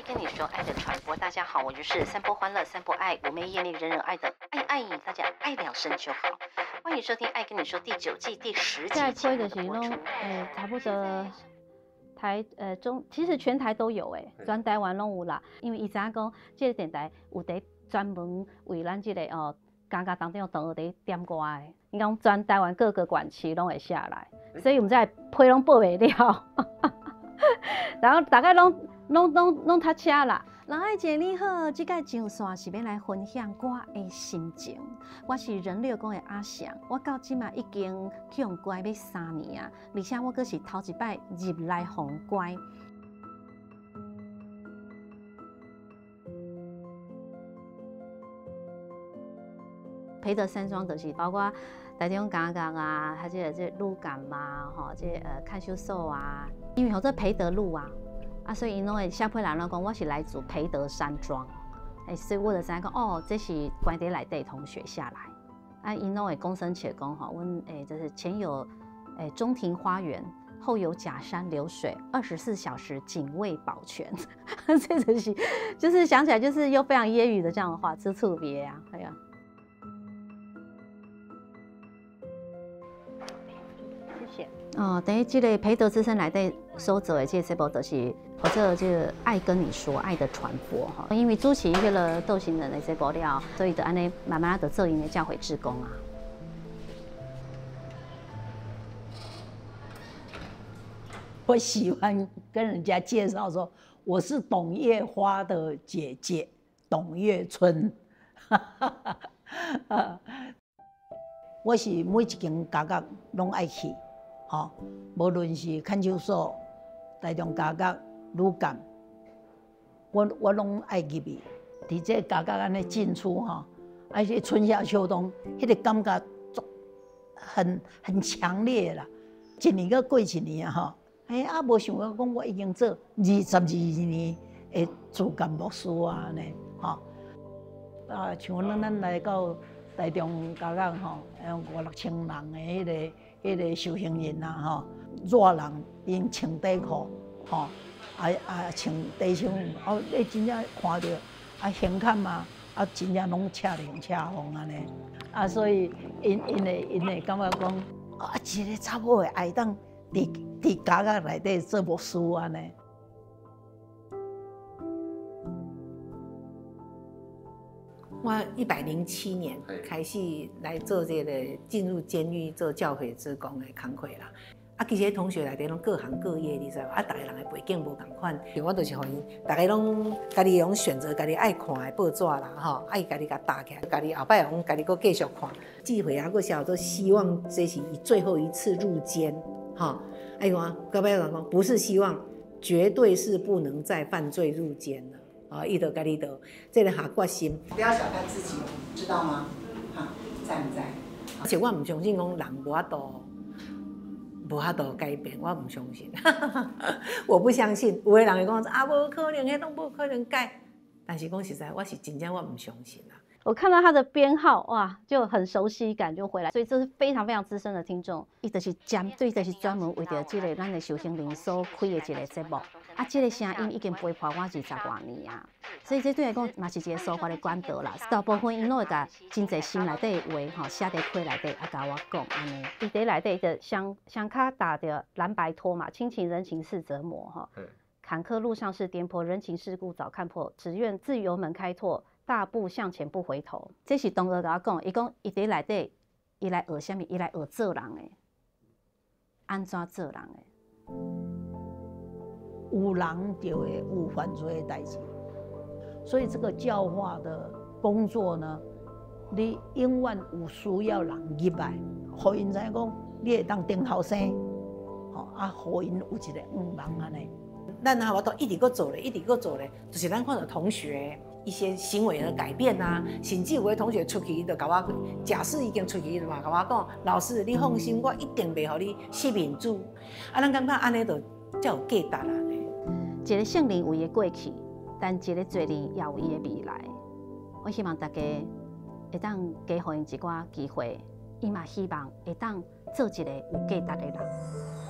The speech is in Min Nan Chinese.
跟你说爱的传播。大家好，我就是散播欢乐、散播爱、嫵媚艳丽、人人爱的爱爱，大家爱两声就好。欢迎收听《爱跟你说》第9季第10集这批就是拢，差不多台中，其实全台都有诶，全台湾拢有啦。因为伊知影讲，这个电台有伫专门为咱这个哦，感觉当中同学伫点歌的，伊讲全台湾各个管区拢会下来，所以我们在批拢报袂了。然后大概拢塞车啦。人爱姐你好，这届上线是欲来分享我的心情。我是仁六宫的阿翔，我到这马已经去予关欲3年啊，而且我阁是头一摆入来予关。培德山庄就是包括台中监狱啊，还这个这鹿港嘛，吼，这看守所啊，因为号做培德路啊，啊，所以𪜶拢会写批人拢讲我是来自培德山庄，所以我就知影讲哦，这是关伫内底同学下来，啊，𪜶拢会讲生且讲吼，阮就是前有中庭花园，后有假山流水，24小时警卫保全，这就是想起来就是又非常揶揄的这样的话，真特别啊，哎呀。哦，等于这个培德之声内底所做的这个节目，就是或者这个爱跟你说爱的传播哈。因为主持彼个道心人的节目了，所以就按呢慢慢就做𪜶的教诲志工啊。我喜欢跟人家介绍说，我是董月花的姐姐董月春。我是每一间监狱拢爱去。吼，无论是看守所、台中监狱、女监，我拢爱入去。伫这监狱按呢进出吼，啊，这春夏秋冬，彼个感觉足很强烈啦。一年阁过一年啊吼，哎啊，无想到讲我已经做22年的主监牧师啊按呢吼。啊，像咱来到台中监狱吼，有五六千人的彼个受刑人啊吼，热人𪜶穿短裤吼，啊穿短袖，哦，你真正看著啊胸坎嘛，啊真正拢赤龙赤凤按呢，啊所以𪜶会感觉讲啊，一个查某的会当伫监狱内底做牧师按呢。我107年开始来做这个进入监狱做教诲志工的工课啦。啊，其实同学内底拢各行各业，你知无？啊，逐个人的背景无仝款，我就是予𪜶，逐个拢家己拢选择家己爱看的报纸啦，吼，啊，伊家己共搭起来，家己后摆讲家己阁继续看。这回啊，阁写做希望这是伊最后一次入监，吼。啊，伊讲，到尾人讲不是希望，绝对是不能再犯罪入监了。啊，伊就家己就这个下决心。不要小看自己，知道吗？哈，在不在？而且我毋相信讲人无法度改变，我毋相信。我不相信，有的人会讲啊，无可能，彼拢无可能改。但是讲实在，我是真正我毋相信啦。我看到他的编号，哇，就很熟悉感就回来，所以这是非常非常资深的听众。伊就是针对，就是专门为著这个咱的受刑人所开的一个节目。啊，这个声音已经陪伴我20外年啊，所以这对来讲嘛是一个抒发的管道啦。大部分𪜶拢会共真济心内底的话吼写伫批内底，啊，共我讲按呢。伊伫内底就双双跤踏著蓝白拖嘛，亲情人情是折磨吼。坎坷路上是颠簸，人情世故早看破，只愿自由门开拓。大步向前不回头，这是同学共我讲，伊讲伊伫内底，伊来学啥物？伊来学做人的，按怎做人的？有人就会有犯罪的代志，所以这个教化的工作呢，你永远有需要人入来，予𪜶知影讲，你会当顶头生，吼啊，予𪜶有一个向望按呢。咱啊，我都一直阁做咧，一直阁做咧，就是咱看著同学一些行为的改变啊，甚至有的同学出去就共我假释已经出去嘛，共我讲，老师你放心，我一定袂予你失面子。啊，咱感觉按呢就才有价值啦。一个圣人有伊的过去，但一个罪人也有伊的未来。我希望大家会当加予𪜶一寡机会，伊嘛希望会当做一个有价值的人。